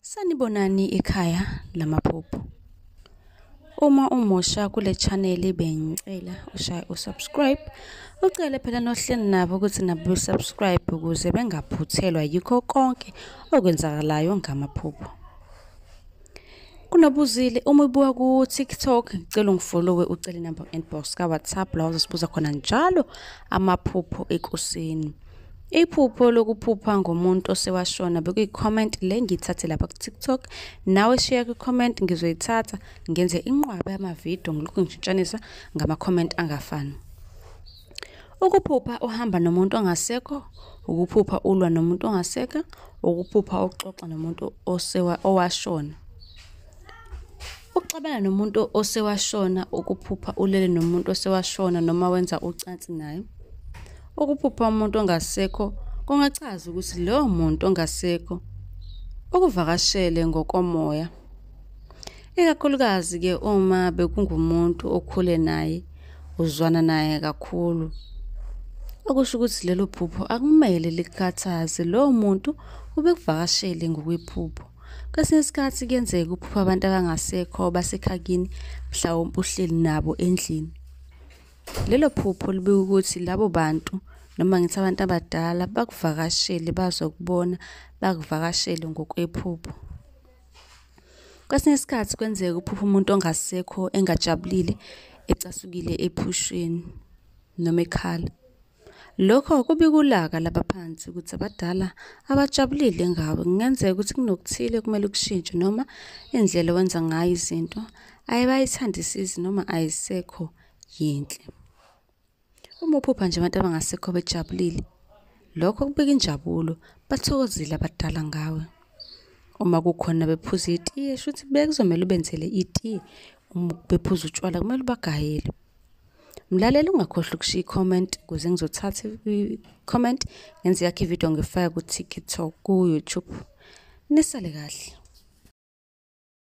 Sanibonani ekhaya lamaphupho. Uma umusha kule channel bengicela ushaye usubscribe. Ucele phela nohleli nabo ukuthi nabo besubscribe ukuze bengaphuthelwa yikho konke okwenzakalayo ngamaphupho. Kunobuzile uma ubuka ku-TikTok ngicela ungifollowe ucele inamba inbox ka-WhatsApp la uzosibuza khona njalo amaphupho ekuseni. Iphupho lokuphupha ngomuntu osewashona bekuyi-comment le ngiyithathe lapha ku-TikTok. Nawe shiya kwi-comment ngizoyithatha ngenze inqwaba yamavidiyo ngilokhu ngishintshanisa ngama-comment angafani. Ukuphupha uhamba nomuntu ongasekho, ukuphupha ulwa nomuntu ongasekho, ukuphupha uxoxa nomuntu owashona. Ukuxabana nomuntu osewashona, ukuphupha ulele nomuntu osewashona noma wenza ucansi naye. Ukuphupha umuntu ongasekho kungachaza ukuthi loyo muntu ongasekho ukuvakashele ngokomoya. Ikakhulukazi-ke uma bekungumuntu okhule naye, uzwana naye kakhulu. Okusho ukuthi lelo phupho akumele likukhathaze, lowo muntu ubekuvakashele ngokwephupho. Kwesinye isikhathi kuyenzeka uphuphe abantu abangasekho basekhaya mhlawumpe uhleli nabo endlini. Lelo phupho libika ukuthi labo bantu noma ngithi abantu abadala bakuvakashele bazokubona, bakuvakashele ngokwephupho. Kwesinye isikhathi kwenzeka uphuphe umuntu ongasekho engajabulile, ecasukile ephusheni noma ekhala. Lokho kubika ulaka labaphansi ukuthi abadala abajabulile ngawe. Kungenzeka ukuthi kunokuthile okumele ukushintshe noma indlela owenza ngayo izinto ayibayithandisisi noma ayisekho yinhle. Uma uphupha nje abantu abangasekho bejabulile, lokho kubika injabulo, bathokozile abadala ngawe. Uma kukhona bephuza itiye, shuthi bekuzomele ubenzele itiye. Uma bephuza utshwala kumele ubagayele. Mlaleli, ungakhohlwa ukushiya i-comment ukuze ngizothatha i-comment ngenze yakho ividiyo ngifake ku-TikTok, ku-YouTube. Nisale kahle.